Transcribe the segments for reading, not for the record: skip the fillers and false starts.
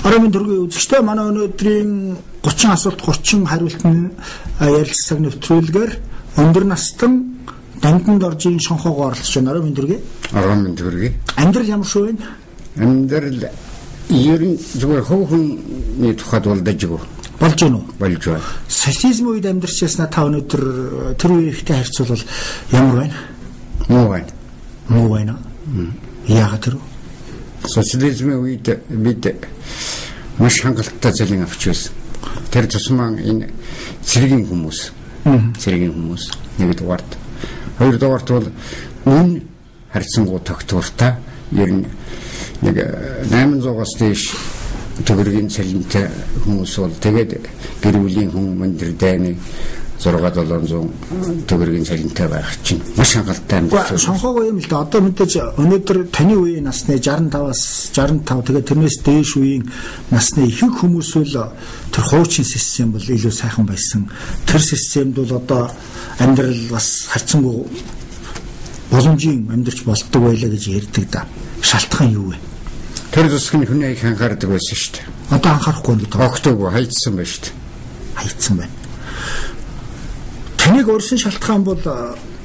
Оройн төргийн үзэгчдээ манай өнөөдрийн 30 асуулт 30 хариултны ярилцлага нэвтрүүлгээр өндөр настан Дамдан доржийн шонхоогоо оролцож байна. Оройн төргий. Оройн төргий. Амьдрал ямар шүү вэ? Амьдрал ер нь зүгээр хөөхний тухайд бол дажгүй. Болж байна уу? Болж байна. Социализм үед амьдарч яснаа та өнөөдөр тэр үеийнхтэй харьцуулбал ямар байна? Муу байна. Муу байна. Яагаад тэр вэ? Социализмын үед бид маш хангалттай цалин авч байсан. Тэр тусмаа энэ цэргийн хүмүүс. Цэргийн хүмүүс нэгдүгээрт. Хоёрдугаарт бол үн харьцангуй тогтвортой. Ер нь нэг 800-аас дээш төгрөгийн цалинтай хүмүүс бол тэгээд гэр бүлийн хүн өндөр дайны 6-700 төгрөгийн цалинтай байх чинь маш хангалттай амьдрал. Шонхоогоо юм л да. Одоо мэдээж өнөөдөр таны үеийн насны 65-аас 65 тэгээд тэрнээс дээш үеийн насны ихэнх хүмүүс бол тэр хуучин систем бол илүү сайхан байсан. Тэр системд бол одоо амьдрал бас харьцангуй боломжийн амьдарч болдог байлаа гэж ярьдаг да. Шалтгаан юу вэ? Тэр засгийн хүний их анхаардаг байсан шүү дээ. Одоо анхаарахгүй гэдэг. Огтоогүй хайцсан байна шүү дээ. Хайцсан байна. Таныг урьсан шалтгаан бол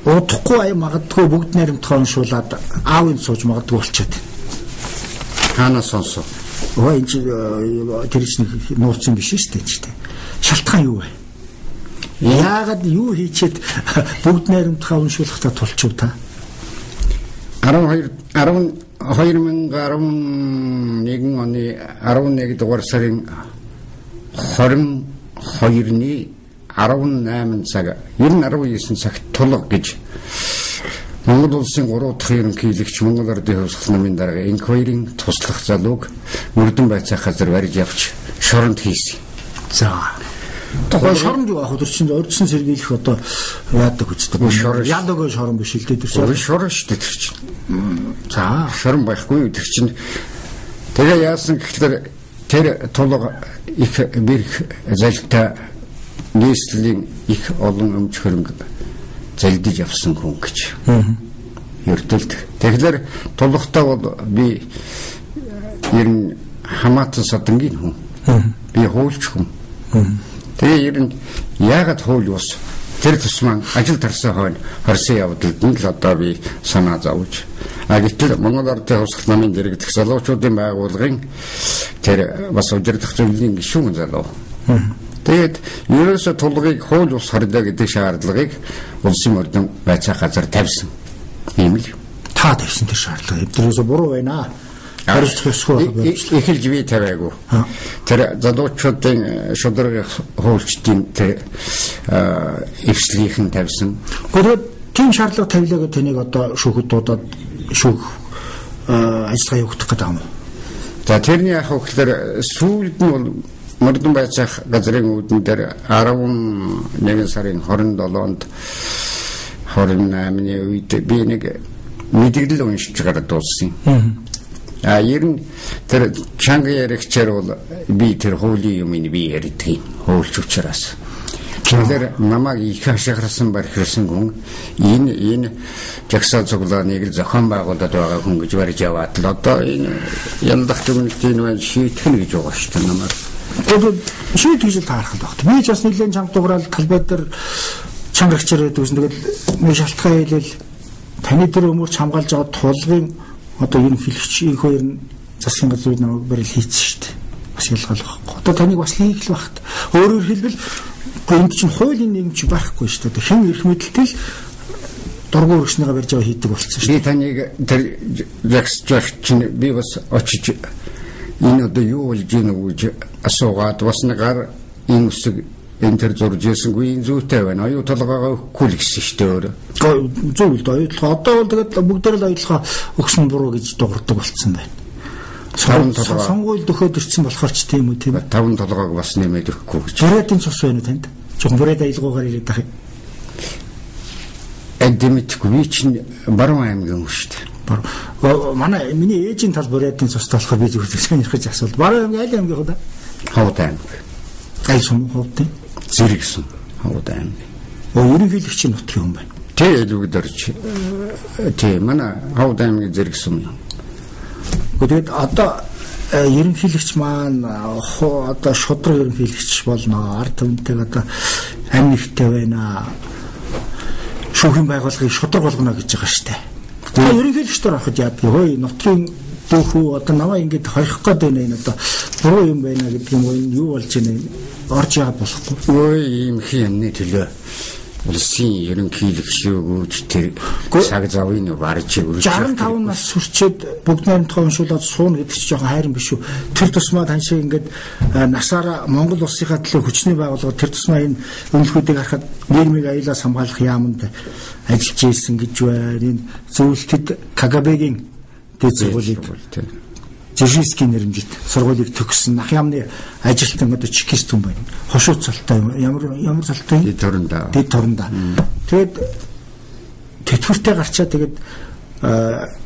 удахгүй ая магадгүй бүгд найрамдахаа уншуулад аавын сууж магадгүй болчиход. Хаанаас сонсов? Өө энэ чи тэр чинь нууцсан биш шүү дээ. Шалтгаан юу вэ? Яагаад юу хийчихэд бүгд найрамдахаа уншуулахдаа тулчив та? 12 2011 оны 11 дугаар сарын 22-ны 18 цаг, ер нь 19 цагт тулга гэж Монгол улсын 3 дахь ерөнхийлөгч Монгол Ардын хувьсгал намын дарга Инквайрийн туслах залууг мөрдөн байцаах газар барьж явж шоронд хийсэн. За. Тухайн шоронд юу аах вэ? Тэр чинь урьдчилан сэргийлэх одоо яадаг үстэй. Яадаг шорон биш л дээ тэр чинь. Шорон шүү дээ тэр чинь. За, шорон байхгүй тэр чинь. Тэгээ яасан гэхлээр тэр тулга их бэрх залтай нийслэлийн их олон өмч хөрөнгө залдиж авсан хүн гэж. Ердөлд. Тэгэхээр тулгахтаа бол би ер нь хамаатан садангийн хүн. Би хуульч хүн. Тэгээ ер нь яагаад хууль бус тэр тусмаа ажил тарсан хойно хорсон явдалд нь л одоо би санаа зовж. А гэтэл Монгол Ардын хувьсгал намын дэргэдэх залуучуудын байгууллагын тэр бас удирдах зөвлөлийн гишүүн залуу. Тэгээд ерөөсө тулгыг хууль бус хорьдоо гэдэг шаардлагыг улсын мөрдөн байцаах газар тавьсан. Ийм л. Та тавьсан тэр шаардлага. Тэрөөсө буруу байна. Хариуцлах ёсгүй байна. Эхэлж би тавиагүй. Тэр залуучуудын шударгын хуульчдын тэр эвслийнхэн тавьсан. Тэгээд тийм шаардлага тавилаа гэх таныг одоо шүүхэд дуудаад шүүх ажиллагаа явагдах гэдэг юм уу? За тэрний яг хөглөр сүүлд нь бол мөрдөн байцаах газрын үүдэн дээр 11 сарын 27-нд 28-ны үед би нэг мэдээлэл уншиж гараад дууссан. А ер нь тэр чанга яригчаар бол би тэр хуулийн юмыг би ярьдаг юм. Хуульч учраас. Тэгэхээр намайг их ашигласан бархирсан хүн энэ жагсаал цуглааныг зохион байгуулад байгаа хүн гэж барьж яваад л одоо энэ ялдах дүгнэлтийн байна шийтгэн гэж байгаа шүү дээ намайг. Тэгээд шийтгэж л таарах л багт. Би ч бас нэлээд чанга дуграал талбай дээр чанга агчаар байдаг гэсэн. Тэгээд нэг шалтгаан хэлэл таны тэр өмөрч хамгаалж байгаа тулгын одоо ерөнхийлөгч их хоёр нь засгийн газрыг намайг барил хийцэн шүү дээ. Бас ялгаал байхгүй. Одоо таныг бас хийх л багт. Өөрөөр хэлбэл энд чинь хуулийн нийгэм чи байхгүй шүү дээ. Хэн эрх мэдэлтэй л дургу өргөснийгээ барьж аваа хийдэг болсон шүү дээ. Би таныг тэр жагсаж байх чинь би бас очиж энэ одоо юу болж гин үү гэж асуугаад бас нэг гар энэ үсэг энэ төр зурж ирсэнгүй энэ зүйтэй байна. Оюу толгоогоо өгөхгүй л гэсэн шүү дээ өөрөө. Зөв л дээ. Оюу толгой одоо бол тэгээд бүгдээр л оюу толгой өгсөн буруу гэж дуурдаг болсон байна. Сонгуул дөхөөд ирсэн болохоор ч тийм үү тийм. Таван толгойг бас нэмээд өгөхгүй гэж. Бурятын цус байна уу танд? Жохон бурят аялгаугаар ирээд байх юм. Эдэмтгүй би чинь Баруун аймгийн хүн шүү дээ. Манай миний ээжийн тал бурятын цустай болохоор би зүгээр сонирхож асуулт. Баруун аймгийн аль аймгийн хөө? Ховд аймаг. Аль сум ховдын? Зэрэг сум. Ховд аймаг. Ерөнхийлөгчийн нутгийн хүн байна. Тий, бүгд орж. Тий, манай Ховд аймгийн зэрэг сум юм. Тэгээд одоо Ерөнхийлөгч маань одоо шудраг ерөнхийлөгч болно. Ард түмэнтэйг одоо амь нэгтэй байна. Шүүхийн байгууллагыг шудраг болгоно гэж байгаа штэ. Тэгээ ерөнхийлөгчдөр ороход яадаг. Хөөе нутгийн дүүхүү одоо намаа ингэж хорих гээд байна, энэ одоо буруу юм байна гэдэг юм уу, энэ юу болж байна, орж яагаад болохгүй. Өө ийм хэмнээ төлөө улсын ерөнхийлөгч өгөөж тэр цаг завыг барж өргөж 65 нас хүрчээд бүгд найрамдахаа уншуулад сууна гэдэг чинь жоохон хайран биш үү. Тэр тусмаа тань шиг ингээд насаараа Монгол улсынхаа төлөө хүчний байгууллага тэр тусмаа энэ үнэлхүүдийг харахад нийгмийг аюулаас хамгаалах яаманд ажиллаж ийсэн гэж байна. Энэ зөвлөлтөд КГБ-гийн дэд сургуулийг Дзержинскийн нэрмжит сургуулийг төгссөн ах яамны ажилтан одоо чекист хүн байна. Хошуу цалтай ямар цалтай? Дэд туранда. Дэд туранда. Тэгээд тэтгэвртэй гарчаа тэгээд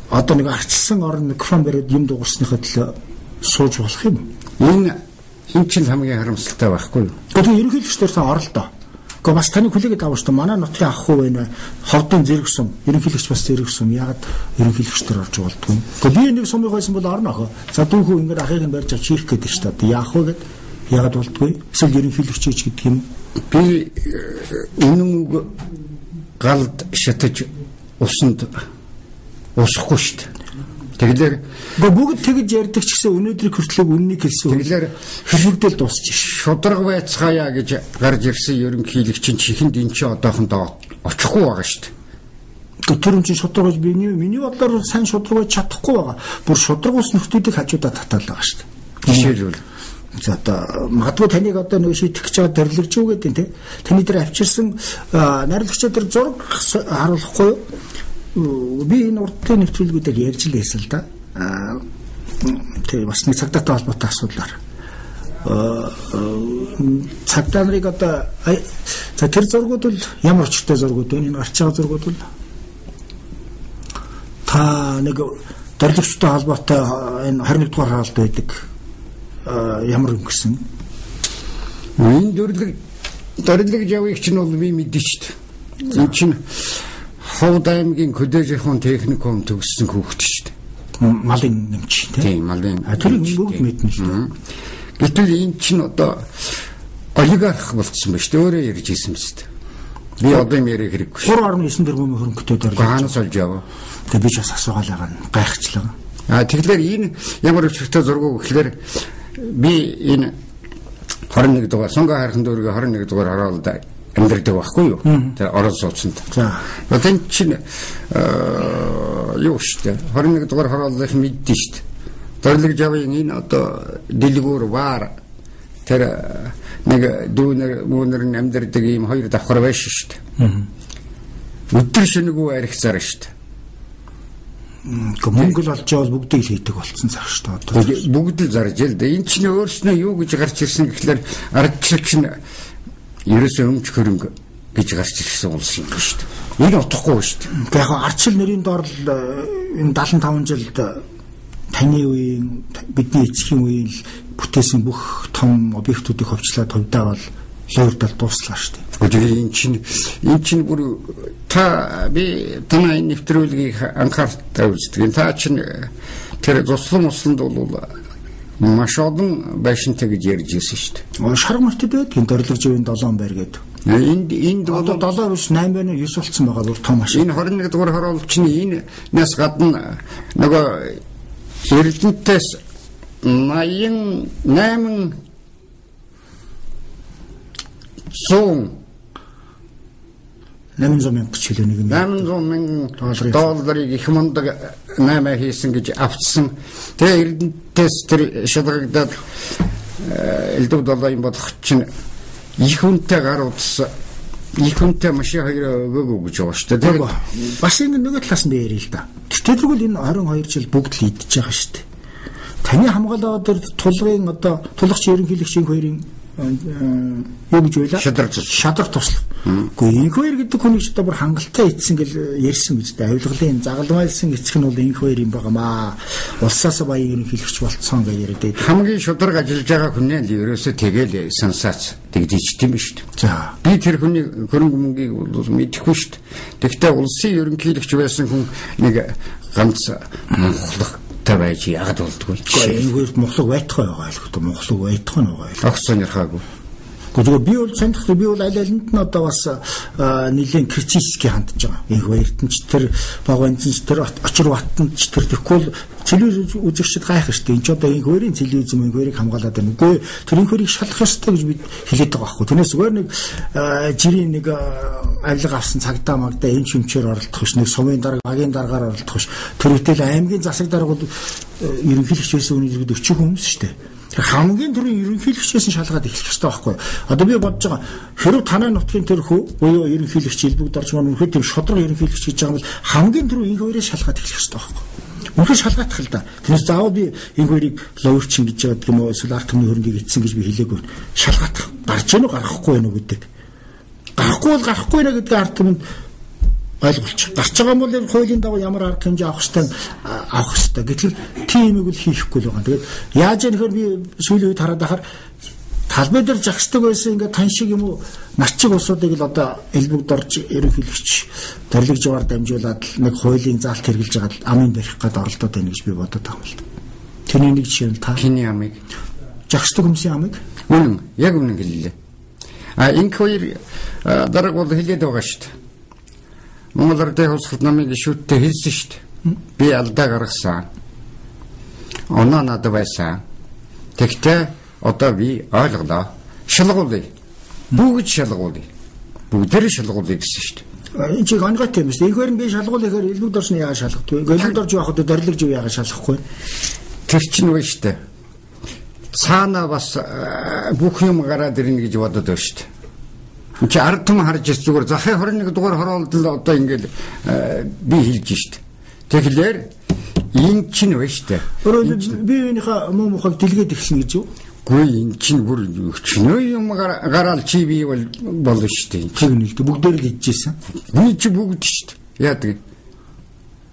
одоо нэг арчилсан орон микрофон бариад юм дуугарсныхаа төлөө сууж болох юм. Энэ чинь хамгийн харамсалтай байхгүй юу? Тэгэхээр ерөнхийлөгчдөр та оролдоо. Гэхдээ бас таныг хүлээгээд авах шүү дээ. Манай нутгийн ах хүү байна. Ховдын зэрэг сум, ерөнхийлөгч бас зэрэг сум. Яагаад ерөнхийлөгчдөр орж болдгүй юм? Гэхдээ би нэг сумыг байсан бол орно охоо. За дүүхүү ингээд ахыг нь барьж авч хийх гээд шүү дээ. Яах вэ гэд яагаад болдгүй? Эсвэл ерөнхийлөгч хийж гэдэг юм. Би үнэн үг галд шатаж усанд усахгүй шүү дээ. Тэгэлэр бүгд тэгж ярьдаг ч гэсэн өнөөдрийг хүртлэх үннийг хэлсэн. Тэгэлэр хэрэгдэл дуусч шударга байцгаая гэж гарч ирсэн ерөнхийлөгч чинь чихэнд эн чинь одоохондоо очихгүй байгаа шүү дээ. Тэр юм чинь шударга гэж миний бодлоор сайн шударга байж чадахгүй байгаа. Бүр шударга ус нөхдүүдийг хажуудаа татаал байгаа шүү дээ. Жишээлбэл за одоо магадгүй таныг одоо нэг шийдэх гэж байгаа дөрлөж юу гэдэг те. Таны дээр авчирсан найруулагчид дээр зураг харуулахгүй юу? Би энэ урдын нэвтрүүлгүүдээр ярьж л байсан л да. Тэгээ бас нэг цагдаатай холбоотой асуудлаар. Цагдаа нарыг одоо за тэр зургууд бол ямар учиртай зургууд вэ? Энэ гарч байгаа зургууд бол та нэг дөрөлөгчтэй холбоотой энэ 21 дугаар хаалт байдаг ямар өнгөрсөн? Энэ дөрлөг явыг чинь бол би мэдэн шүү дээ. Энэ чинь Ховд аймгийн коллежийн техникум төгссөн хүүхэд шүү дээ. Малын нэмч тийм. Малын. Тэр бүгд мэднэ шүү дээ. Гэтэл энэ чинь одоо олигарх болцсон ба шүү дээ. Өөрөө ярьж ирсэн биз дээ. Би одоо юм яриа хэрэггүй шүү. 3.9 тэрбум хөрөнгөтэй дөрөв. Хаанаас олж яваа? Тэгээ би ч бас асуугаал байгаа нь гайхчлаа. Тэгэхээр энэ ямар өчигтэй зураг гэхлээр би энэ 21 дугаар Сунга хайрхан дүүргийн 21 дугаар хороолд амьдардаг байхгүй юу? Тэр орон сууцнд. За. Одоо энэ чинь юу шүү дээ. 21 дугаар хорооллын мэддэн шүү дээ. Дорлог жавын энэ одоо дэлгүүр баар тэр нэг дүүнер мүүнер нь амьдардаг ийм хоёр давхар байж шүү дээ. Өдөр шөнөгүй арих зар шүү дээ. Мөнгө л олж явал бүгдийг л хийдэг болцсон цаг шүү дээ. Бүгд л зарж л дээ. Энэ чинь өөрснөө юу гэж гарч ирсэн гэхлээр ардчлаг чинь ерөөсөө өмч хөрөнгө гэж гарч ирсэн улс юм шүү дээ. Энэ утгагүй шүү дээ. Яг арчил нэрийн доор л энэ 75 жилд таны үеийн бидний эцгийн үеийн л бүтээсэн бүх том объектуудыг ховчлаад хувьдаа бол луурдал дууслаа шүү дээ. Тэгээ энэ чинь бүр та би танай энэ нэвтрүүлгийг анхааралтай үздэг. Та чинь тэр туслан усланд бол маш олон байшинтай гэж ярьж ирсэн шүү дээ. Шарга мөртөд байдаг. Дөрөлөг живийн 7 байр гэдэг. Энд бол 7 биш 8 байна 9 болцсон байгаа бүр том маш. Энэ 21 дугаар хороол чинь энэ нас гадна нөгөө Эрдэнтээс 88 800 мянга ч хэлээ нэг юм. 800 мянга долларыг их мундаг 8 хийсэн гэж авцсан. Тэгээ Эрдэнтээс тэр шалгагдаад элдв долларын бодох чинь их хүнтэй гар утас их хүнтэй машин хоёр өгөөгүй гэж байгаа шүү дээ. Тэр бас ингэ нөгөө талаас нь би ярил л да. Тэгвэл энэ 22 жил бүгд л идчихэж байгаа шүү дээ. Таны хамгаалаа дээр тулгын одоо тулгч ерөнхийлөгч инх хоёрын юу гэж байлаа? Шадар туслах. Үгүй инх хоёр гэдэг хүнийг ч одоо бүр хангалттай ицсэн гэл ярьсан биз дээ. Авилгалын загалмайлсан эцэг нь бол инх хоёр юм байгаамаа. Улсаас баян ерөнхийлөгч болцсон гэж яриад байдаг. Хамгийн шударга ажиллаж байгаа хүн нь ерөөсөө тэгэл сенсац тэгдэж тийм шүү дээ. За. Би тэр хүний хөрөнгө мөнгийг бол мэдэхгүй шүү дээ. Тэгэхдээ улсын ерөнхийлөгч байсан хүн нэг ганц мунхлах мунхлагтай байж яагаад болдгоо. Энэгээр мунхлаг байтугай байгаа л гэдэг. Мунхлаг байтугай нь байгаа. Огт сонирхаагүй. Гэхдээ би бол сонирхдаг. Би бол аль алинд нь одоо бас нэлээд критически хандж байгаа. Инх баяртан ч тэр Багванзан ч тэр Очир Баттан ч тэр тэгэхгүй бол телевиз үзэгчид гайхах шүү дээ. Энд ч одоо инх хоёрын телевиз юм инх хоёрыг хамгаалаад байна. Үгүй тэр инх хоёрыг шалах ёстой гэж бид хэлээд байгаа байхгүй. Тэрнээс зүгээр нэг жирийн нэг авилга авсан цагдаа магдаа энэ чимчээр оролдох биш. Нэг сумын дарга, багийн даргаар оролдох биш. Тэр үтэл аймгийн засаг дарга бол ерөнхийлөгч байсан үний зэрэг өчиг хүмүүс шүү дээ. Тэр хамгийн түрүүний ерөнхийлөгчөөс нь шалгаад эхлэх ёстой байхгүй. Одоо би бодож байгаа хэрв танай нутгийн тэр хүү буюу ерөнхийлөгч Илбэг дорж маань үнэхээр тийм шудраг ерөнхийлөгч гэж байгаа юм бол хамгийн түрүү инх хоёрыг шалгаад эхлэх ёстой байхгүй. Үнэхээр шалгаадах л да. Тэрнээс заавал би инх хоёрыг ловирчин гэж байгаа юм уу эсвэл ард түмний хөрөнгийг эцсэн гэж би хэлээгүй. Шалгаадах гарч гэнэ үү гарахгүй вэ гэдэг. Гарахгүй бол гарахгүй нэ гэдэг ард түмэнд ойлголч. Гарч байгаа юм бол энэ хуулийн дагуу ямар арга хэмжээ авах ёстой авах ёстой. Гэтэл тийм юмыг л хийхгүй л байгаа. Тэгээд яаж яах вэ би сүүлийн үед хараад байхаар талбай дээр загсдаг байсан ингээд тань шиг юм уу нарчиг улсуудыг л одоо Элбэг дорж ерөнхийлөгч Дарлиг жавар дамжуулаад нэг хуулийн заалт хэрэглэж байгаа л амын барих гээд оролдоод байна гэж би бодод байгаа юм л. Тэрний нэг жишээ нь та хиний амыг загсдаг хүмүүсийн амыг үнэн яг үнэн хэллээ. А инх хоёр дарга бол хэлээд байгаа шүү дээ. Монгол Ардын хувьсгалт намын гишүүдтэй хэлсэн шүү дээ. Би алдаа гаргасан. Оноо надад байсан. Тэгтээ одоо би ойлголоо. Шалгуулъя. Бүгд шалгуулъя. Бүгдээр шалгуулъя гэсэн шүү дээ. Энэ чиг онгойтой юм шүү дээ. Энэхээр би шалгуулъя гэхээр Элбэг дорж нь яагаад шалгадаг вэ? Элбэг дорж явах одоо Дарлиг жив яагаад шалгахгүй? Тэр чинь вэ шүү дээ. Цаана бас бүх юм гараад ирнэ гэж бодод байна шүү дээ. Чи ард түмэн харж ирсэн зүгээр захын 21 дугаар хороолдол одоо ингээл би хэлж шít. Тэгэхээр эн чинь вэ штэ. Өөрөөр би юуныхаа муу мухаг дэлгээд эхэлнэ гэж юу? Гүй эн чинь бүр өчнөө юм гараал чи би бол болно штэ. Чи гэнэ л бүгдээр л идчихсэн. Би чи бүгд штэ. Яадаг.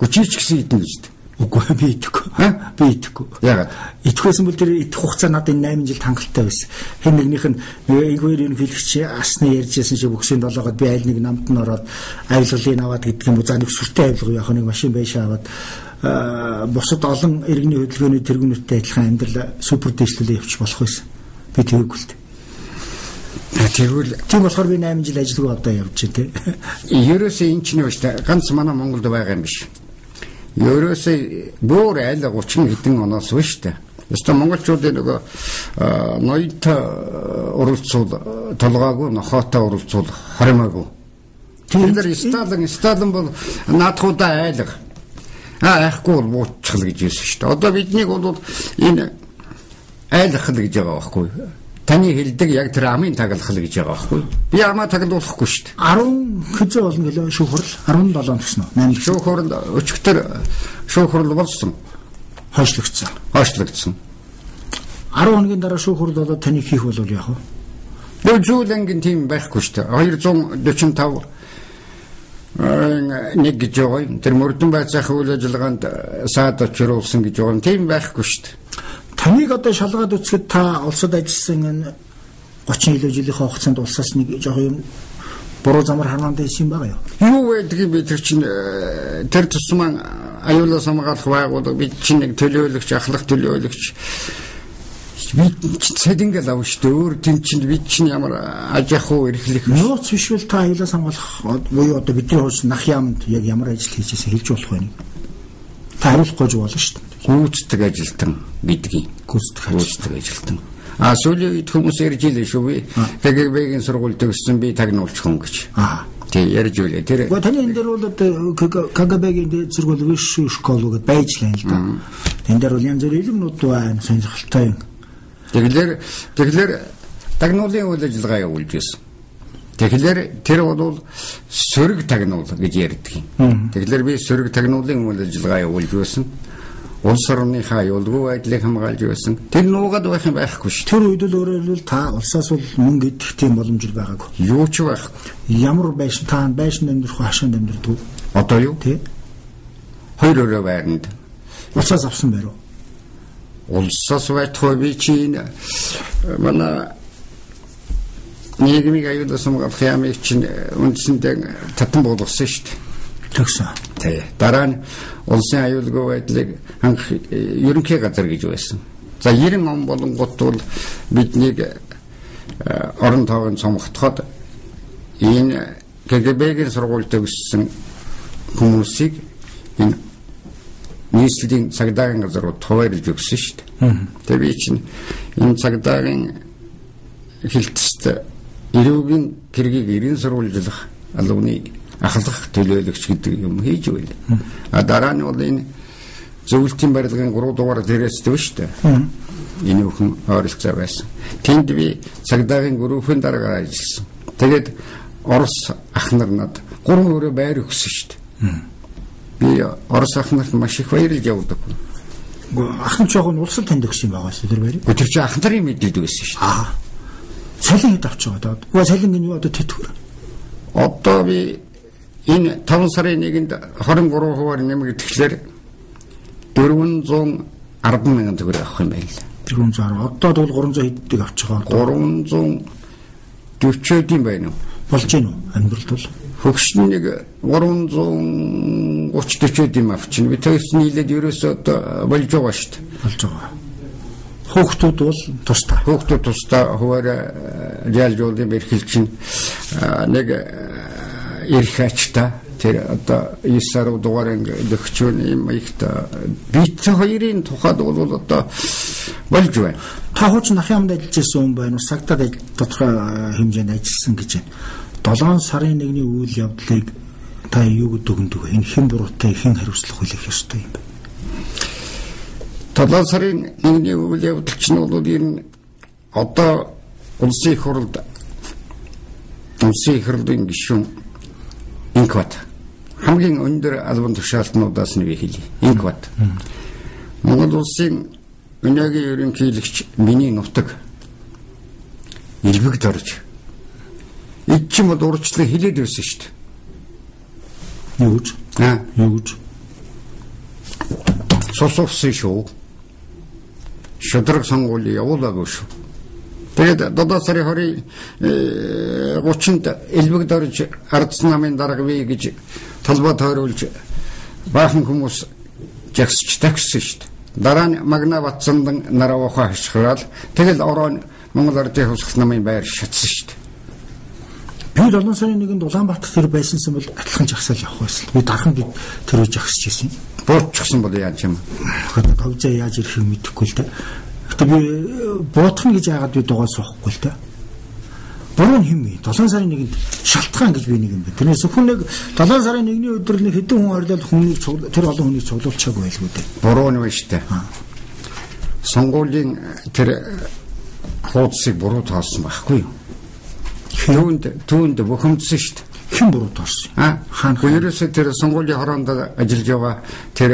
Гү чи ч гэсэн идэнэ штэ. Үгүй би идэхгүй. Би идэхгүй. Яагаад? Идэх байсан бол тэр идэх хугацаа надад энэ 8 жил хангалттай байсан. Хэн нэгнийх нь инх хоёр ерөнхийлөгч асны ярьж байсан шиг бөксийн долоогод би аль нэг намд нь ороод авилгалыг аваад гэдэг юм уу. За нэг сүртэй авилга яах нэг машин байшаа аваад бусад олон иргэний хөдөлгөөний тэргүүнүүдтэй адилхан амьдрал супер дээшлэлээ явчих болох байсан. Би тэргүй л. Тэгвэл тийм болохоор би 8 жил ажилгүй одоо явж байна те. Ерөөсөө энэ ч нэ шүү дээ. Ганц манай Монголд байгаа юм биш. Ерөөсөө бүр айл 30 хэдэн оноос вэ шүү дээ. Ёстой монголчуудын нөгөө ноёнтой уралцуул толгойгүй, нохоотой уралцуул хоримоогүй. Тэр Сталин бол наадхуудаа айлга. Айхгүй бол буучихл гэж хэлсэн шүү дээ. Одоо биднийг бол энэ айлгах л гэж байгаа байхгүй. Таны хэлдэг яг тэр амын таглах л гэж байгаа байхгүй. Би амаа таглуулахгүй шүү дээ. 10 хэзээ болно гэлээ шүүх хурал 17 гэсэн үү? 8 шүүх хурал өчигдөр шүүх хурал болсон. Хойшлогдсон. Хойшлогдсон. 10 хоногийн дараа шүүх хурал болоод таны хийх бол яах вэ? Тэр зүүлэнгийн тийм байхгүй шүү дээ. 245 нэг гэж байгаа юм. Тэр мөрдөн байцаах үйл ажиллагаанд саад очруулсан гэж байгаа юм. Тийм байхгүй шүү дээ. Таныг одоо шалгаад үзэхэд та улсад ажилласан энэ 30 илүү жилийнхээ хугацаанд улсаас нэг жоох юм буруу замаар хармаанд ирсэн юм байгаа юу? Юу байдгийг би тэр чинь тэр тусмаа аюулаас хамгаалах байгууллага бид чинь нэг төлөөлөгч, ахлах төлөөлөгч бид цэдингээл авна шүү дээ. Өөр тийм чинь бид чинь ямар аж ахуй эрхлэх нууц биш бол та аюулаас хамгаалах буюу одоо бидний хувьд нах яамд яг ямар ажил хийжсэн хэлж болох вэ? Та хариулахгүй ч болно шүү дээ. Гүйцэтгэх ажилтан гэдгийг. Гүйцэтгэх ажилтан. А сүүлийн үед хүмүүс ярьж илээ шүү би. КГБ-гийн сургууль төгссөн би тагнуулч хүн гэж. Тий ярьж үлээ. Тэр Гэхдээ таны энэ дээр бол одоо КГБ-гийн сургууль высшую школу гэдээ байж л юм л да. Энэ дээр бол янз бүрийн илмнүүд байна, сонирхолтой юм. Тэгэхээр тагнуулын үйл ажиллагаа явуулж байсан. Тэгэхээр тэр бол сөрөг тагнуул гэж ярьдаг юм. Тэгэхээр би сөрөг тагнуулын үйл ажиллагаа явуулж байсан. Улс орныхаа аюулгүй байдлыг хамгаалж байсан. Тэр нуугаад байх юм байхгүй шүү. Тэр үед л өөрөөр хэлбэл та улсаас бол мөнгө идэх тийм боломж байгаагүй. Юу ч байхгүй. Ямар байшин та байшин амьдрах уу, хашаанд амьдрах уу? Одоо юу? Тий. Хоёр өрөө байранд. Улсаас авсан байр уу? Улсаас байтугай би чи энэ манай нийгмийг аюулаас хамгаалах яамыг чинь үндсэндээ татан болгосон шүү дээ. Тэгсэн. Тий. Дараа нь улсын аюулгүй байдлыг хангах ерөнхий газар гэж байсан. За 90 он болонгот бол биднийг орон тоогын цомготоход энэ КГБ-гийн сургуульд төгссөн хүмүүсийг энэ нийслэлийн цагдаагийн газар руу туваарлж өгсөн шүү дээ. Тэгээ би чинь энэ цагдаагийн хилтэст эрүүгийн хэргийг эрен сурвалжлах албаны ахлах төлөөлөгч гэдэг юм хийж байлаа. А дараа нь бол энэ зөвлөлтийн барилгын 3 дугаар дээрээс шүү дээ. Энэ бүхэн ойролцоо байсан. Тэнд би цагдаагийн группийн дараагаар ажилласан. Тэгээд Орос ах нар над 3 өрөө байр өгсөн шүү дээ. Би Орос ах нарт маш их баярлж явдаг. Ах нь жоохон улсад танд өгсөн юм байгаа шүү тэр байрыг. Тэр чинь ах нарын мэдээд байсан шүү дээ. Аа. Цалин хэд авч байгаа даа. Үгүй цалин энэ юу одоо тэтгэвэр. Одоо би энэ 5 сарын 1-нд 23%-аар нэмэгдэхлээр 410 мянган төгрөг авах юм байна л. 410. Одоо бол 300 хэддэг авч байгаа. 340 юм байна уу? Болж гин үү амьдралд бол? Хөгш нь нэг 330 40 юм авчихна. Би тэгс нийлээд ерөөсөө одоо болж байгаа шүү дээ. Болж байгаа. Хүүхдүүд бол тусдаа. Хүүхдүүд тусдаа хуваараа ялжуулын бэрхэл чинь нэг эрх ачтай тэр одоо 9 сар дугаар анги лөгчүүн юм ихт бит хоёрын тухайд бол одоо болж байна. Та хуучин нахын амд ажиллаж байсан хүн байна уу? Сагдаад тодорхой хэмжээнд ажилласан гэж байна. 7 сарын 1-ний үйл явдлыг та юу гэдэг өгдөг вэ? Энэ хэн буруутай, хэн хариуцлага хүлээх ёстой юм бэ? 7 сарын 1-ний үйл явдал чинь бол энэ одоо улсын их хурлд улсын их хурлын гишүүн Инкват хамгийн өндөр албан тушаалтнуудаас нэг хэлье. Инкват. Монгол улсын өнөөгийн ерөнхийлөгч миний нутаг элбэгд орж ичим бол урьдчилан хилээд байсан шүү дээ. Юу гэж? Аа, юу гэж? Сусувсан шүү. Шудраг сонгуулийн явуулаагүй шүү. Тэгээд 7 сарын 30-нд элбэгд орж ардс намын дарга бий гэж толгой тойруулж баахан хүмүүс жагсч тагсан шүү дээ. Дараа нь Магна Батсандан наравахаа хашгираал тэгэл ороо Монгол Ардын хувьсгал намын байр шатсан шүү дээ. Би 7 сарын 1-нд Улаанбаатар тэр байсансан бол атлхан жагсаал явах байсан. Би дархан би тэр үе жагсаж ирсэн. Буутчихсан бол яаж юм? Тэгэхээр тавзаа яаж ирэхийг мэдэхгүй л дээ. Гэтэ би буутах нь гэж яагаад би дугаа суухгүй л дээ. Буруу нь хэм бэ? 7 сарын 1-нд шалтгаан гэж би нэг юм байна. Тэрнээс зөвхөн нэг 7 сарын 1-ний өдөр нэг хэдэн хүн орилол хүнийг тэр олон хүнийг цуглуулчаагүй байлгүй дээ. Буруу нь байна шүү дээ. Сонгуулийн тэр хуудсыг буруу тоосон байхгүй юу? Түүнд бухимдсан шүү дээ. Хэн буруу тоосон? Аа, хаана? Ерөөсөө тэр сонгуулийн хороонд ажиллаж байгаа тэр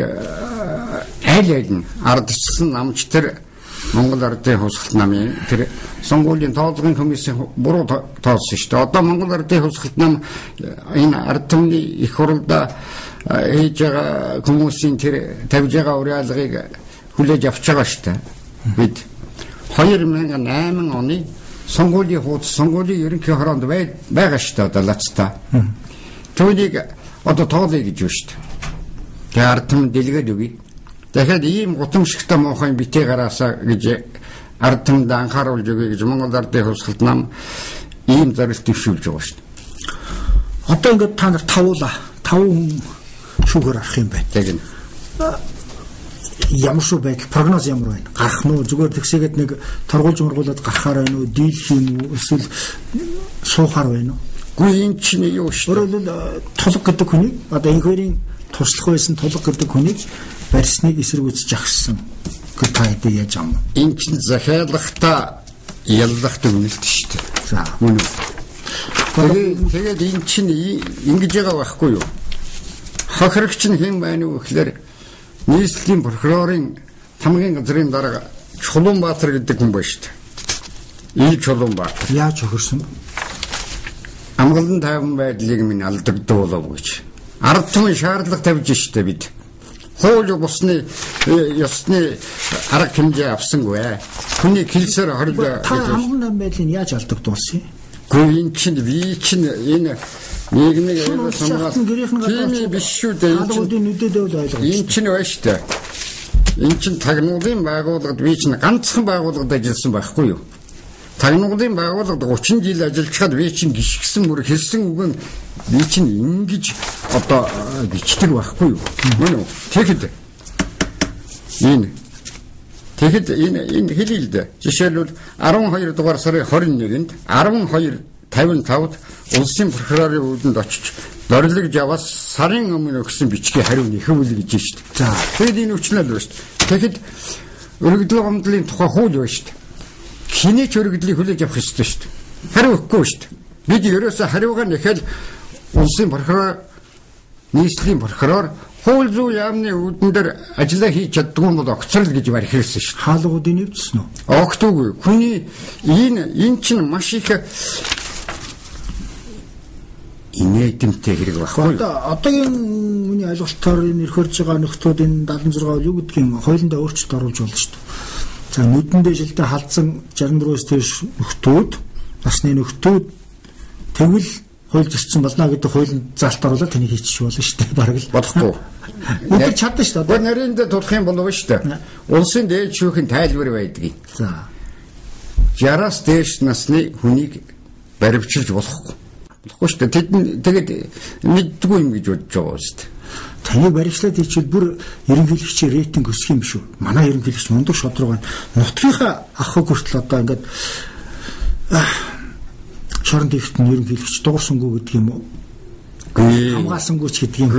аль аль нь ардчсан намч тэр Монгол Ардын хувьсгалт намын тэр сонгуулийн тооцоолгын комиссийн буруу тооцсон шүү дээ. Одоо Монгол Ардын хувьсгалт нам энэ ард түмний их хурлда хийж байгаа хүмүүсийн тэр тавьж байгаа уриалгыг хүлээж авч байгаа шүү дээ. Бид 2008 оны сонгуулийн хууц сонгуулийн ерөнхий хороонд байгаа шүү дээ одоо лацтай. Түүнийг одоо тоолъё гэж байна шүү дээ. Тэгээ ард түмэн дэлгээд өгье. Тэгэхээр ийм гутамшигтай муухай битээ гараасаа гэж ард түмэнд анхааруулж өгье гэж Монгол Ардын хувьсгалт нам ийм зорилт дэвшүүлж байгаа шүү дээ. Одоо ингээд та нар тавуулаа. 5 хүн шүүхээр арах юм байна. Тэгнь. Ямар шүү байдал прогноз ямар байна? Гарах нь уу? Зүгээр тэгсээгээд нэг торгуулж моргуулад гарахаар байна уу? Дийлэх юм уу? Эсвэл суухаар байна уу? Үгүй энэ чинь юу шүү. Өөрөөр хэлбэл тулга гэдэг хүнийг одоо инхвэрийн туршлах байсан тулга гэдэг хүнийг барьсныг эсэргүүцэж жагссан гэж та хэдий яаж ам. Энэ чинь захиалгатаа яллах дүгнэлт шүү дээ. За. Үнэ. Тэгээд энэ чинь ингэж байгаа байхгүй юу? Хохирогч нь хэн байна вэ гэхлээр нийслэлийн прокурорын тамгийн газрын дарга Чулуунбаатар гэдэг хүн байна шүү дээ. Ил Чулуунбаатар. Яаж хохирсон? Амгалан тайван байдлыг минь алдагдуулав гэж. Ард түмэн шаардлага тавьж штэ бид. Хууль бусны ёсны арга хэмжээ авсангүй. Хүний хэлсээр хорлоо. Та амгалан тайван байдлыг яаж алдагдуулсан юм? Гэхдээ эн чинь би чинь энэ нийгмийг аюул сумгаас тийм биш шүү дээ. Хаалгуудын нүдэд л ойлгож. Энэ чинь байна шүү дээ. Энэ чинь тагнуулын байгууллагад би чинь ганцхан байгууллагад ажилласан байхгүй юу? Тагнуулын байгууллагад 30 жил ажиллаж би чинь гიშгсэн мөр хэлсэн үг нь би чинь ингэж одоо бичдэг байхгүй юу? Мөн үү? Тэгэхэд энэ тэгэхэд энэ хэлье л дээ. Жишээлбэл 12 дугаар сарын 21-нд 12:55-д улсын прокурорын үүдэнд очиж Дорилог Жаваас сарын өмнө өгсөн бичгийн хариу нэхвэл гэж шүү дээ. За тэгэд энэ өчлөл байна шүү дээ. Тэгэхэд өргөдөл гомдлын тухай хууль байна шүү дээ. Хэний ч өргөдлийг хүлээж авах ёстой шүү дээ. Хариу өгөхгүй шүү дээ. Бид ерөөсөө хариугаа нэхэл улсын прокурор, нийслэлийн прокурор, хууль зүйн яамны үүдэн дээр ажиллаа хийж чаддгүй юм бол огцрол гэж барихирсэн шүү дээ. Хаалгуудын нэвдсэн үү? Огтгүй. Хүний энэ чинь маш их инээдэмтэй хэрэг байхгүй. Одоогийн миний ойлголтоор энэ эрх хөрж байгаа нөхдүүд энэ 76 бол юу гэдгийг хойлондоо өөрчлөлт оруулж болно шүү дээ. За нүдэндээ жилдээ халдсан 64-өөс дээш нөхдүүд, насны нөхдүүд тэгвэл хууль зөрчсөн болно гэдэг хуулийн заалт оруулаад тэнийг хийчих болно шүү дээ. Бараг л болохгүй. Өдөр чадна шүү дээ. Одоо нариндээ тулах юм болов шүү дээ. Улсын дээд шүүхийн тайлбар байдгийг. За 60-аас дээш насны хүнийг баривчилж болохгүй. Болохгүй шүү дээ. Тэд тэгээд мэддэггүй юм гэж бодож байгаа шүү дээ. Таныг баривчлаад хийчихвэл бүр ерөнхийлөгчийн рейтинг өсөх юм биш үү? Манай ерөнхийлөгч мундаг шодрог байна. Нутгийнхаа ахуйг хүртэл одоо ингээд шорон дэгт нь ерөнхийлөгч дуурсангүй гэдэг юм уу? Хамгаалсангүй ч гэдэг юм.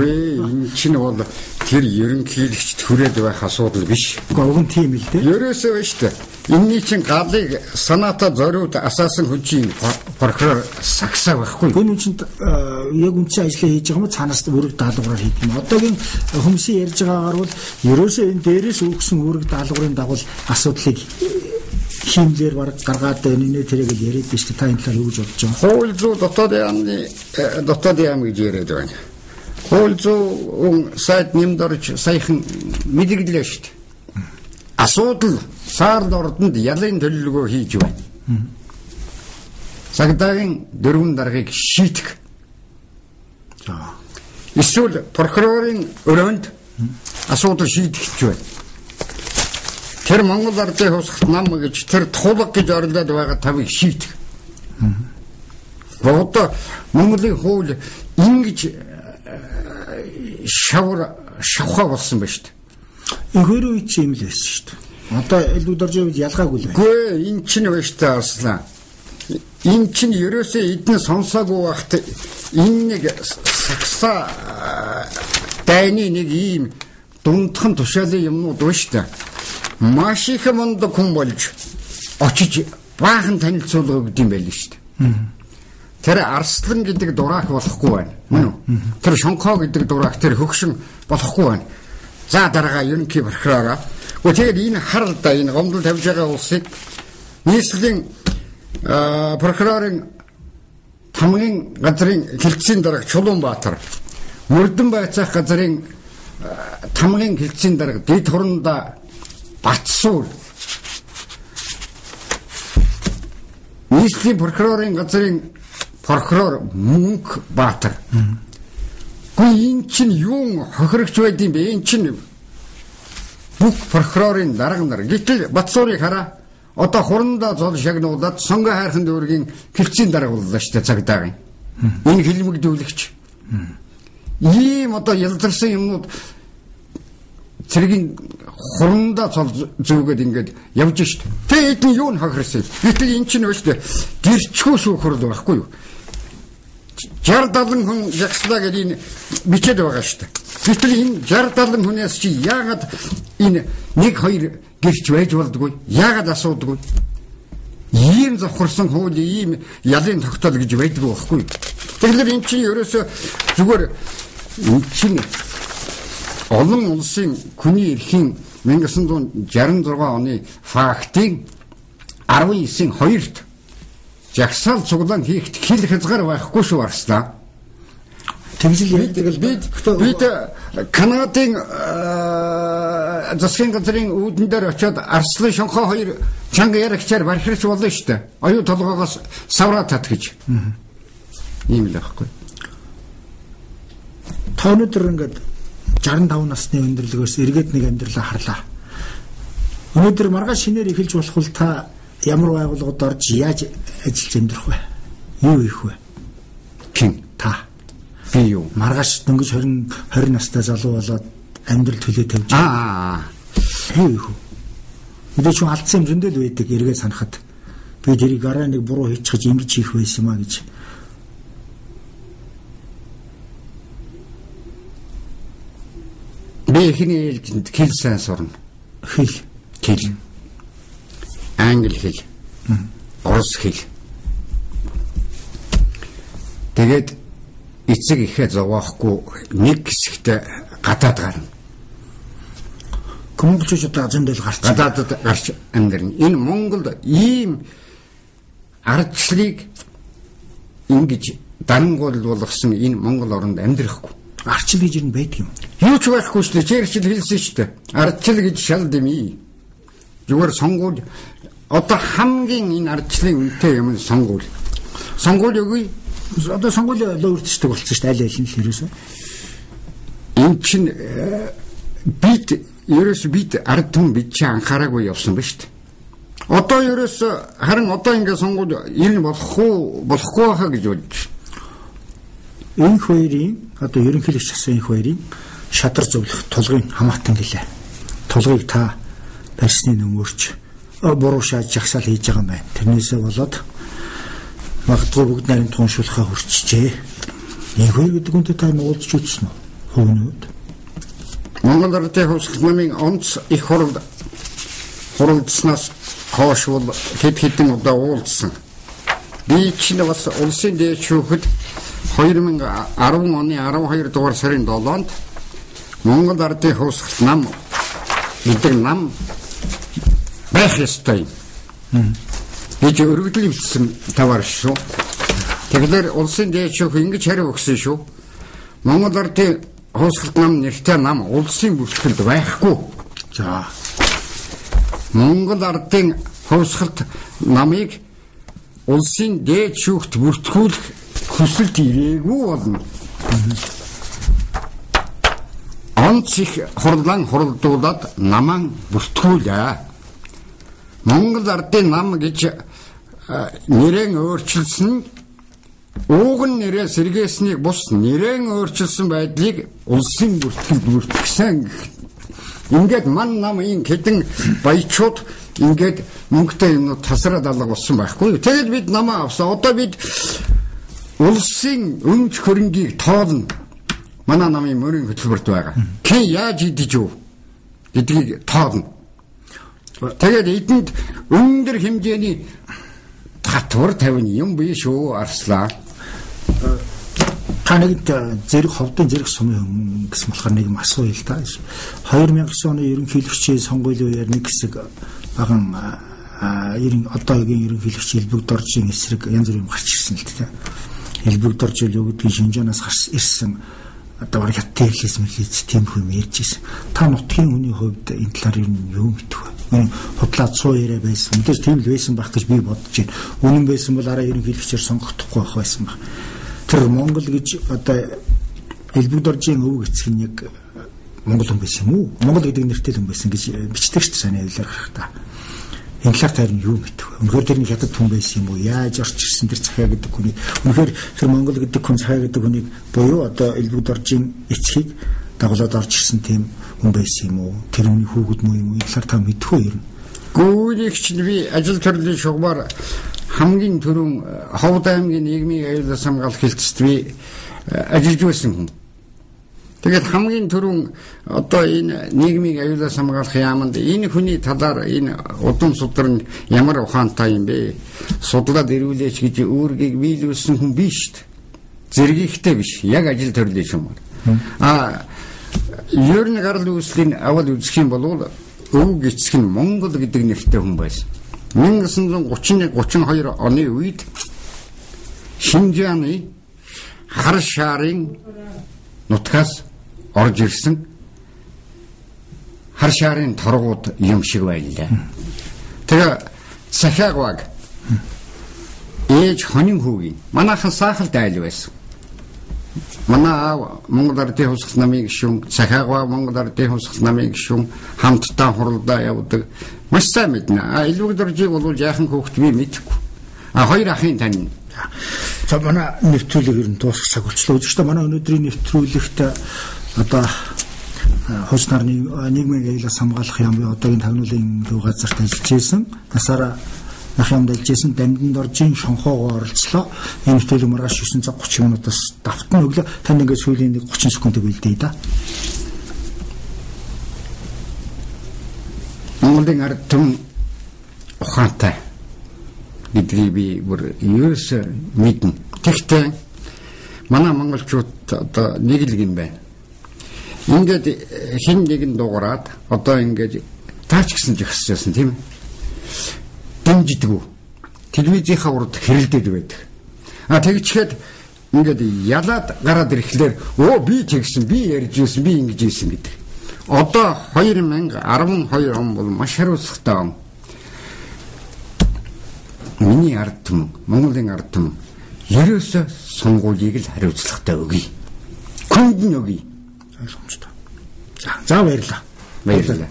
Энэ чинь бол тэр ерөнхийлөгчд хүрээд байх асуудал биш. Гэхдээ уг нь тийм л дээ. Ерөөсөө байна шүү дээ. Энийний чинь галыг санаата зориуд асаасан хүн чинь прокурор сагсаа байхгүй. Энэ чинь яг үндсэн ажлаа хийж байгаа юм цаанаас үүрэг даалгавраар хийх юм. Одоогийн хүмүүсийн ярьж байгаагаар бол ерөөсөө энэ дээрээс өгсөн үүрэг даалгаврын дагуу асуудлыг хиймлэр бараг гаргаад энэ тэрэг л яриад байна шүү дээ. Та энэ талаар юу гэж бодож байгаа? Хууль зүйн дотоод яам гэж яриад байна. Хууль зүйн сайд нэмд орж саяхан мэдэгдлээ шүү дээ. Асуудал саарл ордонд ялын төлөлгөө хийж байна. Цагдаагийн дөрвөн даргаыг шийтгэх. За. Эсвэл прокурорын өрөөнд асуудал шийдэгч байна. Тэр Монгол ардын хусагт нам гэж тэр тулга гэж оролдоод байгаа тавыг шийтгэх. Одоо Монголын хууль ингэж шавар шавхаа болсон байна шүү дээ. Энхээр үе чи юм л байсан шүү дээ. Одоо элдв доржийн үед ялгаагүй л байна. Үгүй энэ чинь байна шүү дээ Арслан. Энэ чинь ерөөсөө эдэн сонсоогүй байхад энэ нэг сагсаа дайны нэг ийм дундхан тушаалын юмнууд байна шүү дээ. Маш их мундаг хүн болж очиж баахан танилцуулга өгд юм байл шүү дээ. Тэр Арслан гэдэг дураах болохгүй байна. Мөн үү? Тэр Шонхоо гэдэг дураах тэр хөгшин болохгүй байна. За дараагаа ерөнхий прокуророо. Гэхдээ тэгээд энэ харал да энэ гомдол тавьж байгаа улсыг нийслэлийн прокурорын тамгын газрын хэлтсийн дарга Чулуунбаатар, Мөрдөн байцаах газрын тамгын хэлтсийн дарга дэд хуранда Батсуур, нийслэлийн прокурорын газрын прокурор Мөнх Баатар. Гэхдээ энэ чинь юун хохирогч байд юм бэ? Энэ чинь бүх прокурорын дарга нар. Гэтэл Батсуурыг хараа. Одоо хурандаа зол шагнуулаад Сонгоо хайрхан дүүргийн хэлтсийн дарга боллоо шүү дээ цагдаагийн. Энэ хэлмэгдүүлэгч. Ийм одоо ялдарсан юмнууд цэргийн хурандаа цол зүүгээд ингээд явж шít. Тэгээ эдэн юу н хохирсон. Гэтэл эн чинь шүү дээ. Гэрчгүй шүүхрэл байхгүй юу? 60 70 хүн жагслаа гэдэг энэ бичээд байгаа шүү дээ. Гэтэл энэ 60 70 хүнээс чи яагаад энэ 1 2 гэрч байж болдгоо? Яагаад асуудаггүй? Ийм завхарсан хууль, ийм ялын тогтоол гэж байдгүй байхгүй юу? Тэгэхээр эн чинь ерөөсөө зүгээр эн чинь олон улсын хүний эрхийн 1966 оны фактын 19-ийн 2-т жагсаал цуглаан хийхэд хил хязгаар байхгүй шүү Арслан. Тэгжил ярьдаг л бид Канадын засгийн газрын үүдэн дээр очиод Арслан Шонхоо хоёр чанга ярагчаар бархирч болно шүү дээ. Оюу толгоогоос савраа тат гэж. Ийм л байхгүй. Та өнөөдөр ингээд 65 насны өндөрлөгөөс эргээд нэг амьдралаа харлаа. Өнөөдөр маргааш шинээр эхэлж болох бол та ямар байгууллагад орж яаж ажиллаж амьдрах вэ? Юу хийх вэ? Кин та. Би юу? Маргааш дөнгөж 20 настай залуу болоод амьдрал төлөө тавьж. Юу хийх вэ? Мэдээж хүн алдсан юм зөндөл байдаг эргээ санахад. Би тэрийг арай нэг буруу хийчих гэж ингэж хийх байсан юм а гэж. Би эхний ээлжинд хэл сайн сурна. Хэл. Хэл. Англи хэл. Орос хэл. Тэгээд эцэг ихээ зовохгүй нэг хэсэгтээ гадаад гарна. Монголчууд зөндөл гарч. Гадаадд гарч амьдрна. Энэ Монголд ийм ардчлалыг ингэж дарангуул болгосон энэ Монгол оронд амьдрахгүй. Арчил гэж юм байдаг юм. Юу ч байхгүй шүү дээ. Черчилл хэлсэн шүү дээ. Ардчил гэж шал дэмий. Зүгээр сонгуул одоо хамгийн энэ ардчлалын үнэтэй юм сонгуул. Сонгуул үгүй. Одоо сонгуул лөөрдчихдэг болсон шүү дээ. Аль аль нь л ерөөсөө. Энэ чинь бид ерөөс бид ард түмэн бид чи анхаараагүй явсан ба шүү дээ. Одоо ерөөс харин одоо ингэ сонгуул ер нь болохгүй хаа гэж бодож. Энх хоёрын одоо ерөнхийлөгч асан энх хоёрын шадар зөвлөх тулгын хамаатан гэлээ. Тулгыг та барьсны нөмөрч буруу шааж жагсаал хийж байгаа юм байна. Тэрнээсээ болоод магадгүй бүгд найрамд уншуулахаа хүрчжээ. Энх хоёр гэдэг үнтэй та уулзч үзсэн үү? Хувийн үед. Монгол Ардын хувьсгал намын онц их хурал хуралдсанаас хойш бол хэд хэдэн удаа уулзсан. Би чинь бас улсын дээд шүүхэд 2010 оны 12 дугаар сарын 7-нд Монгол Ардын хувьсгал нам гэдэг нам байх ёстой юм гэж өргөдөл бичсэн таваар шүү. Тэгэхээр улсын дээд шүүх ингэж хариу өгсөн шүү. Монгол Ардын хувьсгалт нам нэртэй нам улсын бүртгэлд байхгүй. За. Монгол Ардын хувьсгалт намыг улсын дээд шүүхт бүртгүүлэх хүсэлт ирээгүй болно. Онц их хурлан хуралдуулаад наман бүртгүүлээ. Монгол Ардын нам гэж нэрэн өөрчилсөн ууг нь нэрээ сэргээснийг бус нэрэн өөрчилсөн байдлыг улсын бүртгэлд бүртгэсэн. Ингээд ман нам ийм хэдэн баячууд ингээд мөнгөтэй юмнууд тасраад алга болсон байхгүй. Тэгээд бид намаа авсан. Одоо бид улсын өмч хөрөнгийг тоолно. Манай намын мөрийн хөтөлбөрт байгаа. Хэн яаж идэж юу гэдгийг тоолно. Тэгээд эдэнд өндөр хэмжээний татвар тавина юм биш үү Арслан. Та нэгд зэрэг ховдын зэрэг сумын хүн гэсэн болохоор нэг юм асууя л да. 2009 оны ерөнхийлөгчийн сонгуулийн үеэр нэг хэсэг баган одоогийн ерөнхийлөгч Элбэг Доржийн эсрэг янз бүрийн юм гарч ирсэн л дээ. Элбэг Дорж юу гэдгийг Шинжаанаас гарч ирсэн одоо бараг хятад хэлээс мэлээс тийм хүн ярьж ирсэн. Та нутгийн хүний хувьд энэ талаар юу мэдэх вэ? Худлаа 100 яриа байсан. Мэдээж тийм л байсан байх гэж би бодож байна. Үнэн байсан бол араа ерөнхийлөгчөөр сонгохдохгүй байх байсан баг. Тэр Монгол гэж одоо Элбэг Доржийн өвөг эцэг нь яг Монгол хүн байсан юм уу? Монгол гэдэг нэртэй хүн байсан гэж бичдэг шүү дээ саний хэлээр гарах та. Энэ талаар та юу мэдэх вэ? Үнэхээр тэр нэг хятад хүн байсан юм уу? Яаж орч ирсэн тэр Цахиа гэдэг хүнийг? Үнэхээр тэр Монгол гэдэг хүн Цахиа гэдэг хүнийг буюу одоо Элбэг Доржийн эцгийг дагуулад орж ирсэн тийм хүн байсан юм уу? Тэр хүний хүүхэд муу юм уу? Энэ талаар та мэдэх үү ер нь? Гүүнийг чинь би ажил төрлийн шугамар хамгийн түрүүн Ховд аймгийн нийгмийн аюулаас хамгаалах хэлтсэд би ажиллаж байсан хүн. Тэгээд хамгийн түрүүн одоо энэ нийгмийн аюулаас хамгаалах яаманд энэ хүний талаар энэ удам судар нь ямар ухаантай юм бэ? Судлаад ирүүлээч гэж үүргийг биелүүлсэн хүн биш шүү дээ. Зэргийнхтэй биш. Яг ажил төрлийн шугамар. А ер нь гарал үүслийн авал үзэх юм бол өвөг эцэг нь Монгол гэдэг нэртэй хүн байсан. 1931 32 оны үед Шинжааны хар шаарын нутгаас орж ирсэн. хар шаарын торгууд юм шиг байлаа. Тэгээ Сахиагваг ээж хонин хүүгийн манайхан саахалд айл байсан. Манай аав Монгол Ардын хувьсгал намын гишүүн, Сахиагва Монгол Ардын хувьсгал намын гишүүн хамтдаа хуралдаа явдаг. Маш сайн мэднэ. А Илбэг доржийг бол жаахан хүүхэд би мэдэхгүй. А хоёр ахын тань. За манай нэвтрүүлэг ер нь дуусах цаг болчлоо. Үзэгчдээ манай өнөөдрийн нэвтрүүлэгт одоо хууч нар нийгмийн аюулаас хамгаалах яамын одоогийн тагнуулын төв газарт ажиллаж байсан. Насаараа нах ямд ажиллаж байсан Дамдин доржийн шонхоогоо оролцлоо. Энэ нэвтрүүлэг маргааш 9 цаг 30 минутаас давтан өглөө. Танд ингээд сүүлийн нэг 30 секундыг үлдээе да. Монголын ард түмэн ухаантай гэдгийг би бүр ерөөсөө мэднэ. Тэгэхдээ манай монголчууд одоо нэг л юм байна. Ингээд хэн нэгэн дуурайд одоо ингээд таач гэсэн жигсэжсэн тийм ээ. Дэмждэг үү? Телевизийнхаа урд хэрэлдээд байдаг. А тэгчгээд ингээд ялаад гараад ирэхлээр өө би тэгсэн, би ярьж ирсэн, би ингэж ийсэн гэдэг. Одоо 2012 он бол маш хариуцлагатай он. Миний ард түмэн, Монголын ард түмэн ерөөсөө сонгуулийг л хариуцлагатай өгье. Хүнд нь өгье. Ойлгомжтой. За баярлалаа. Баярлалаа.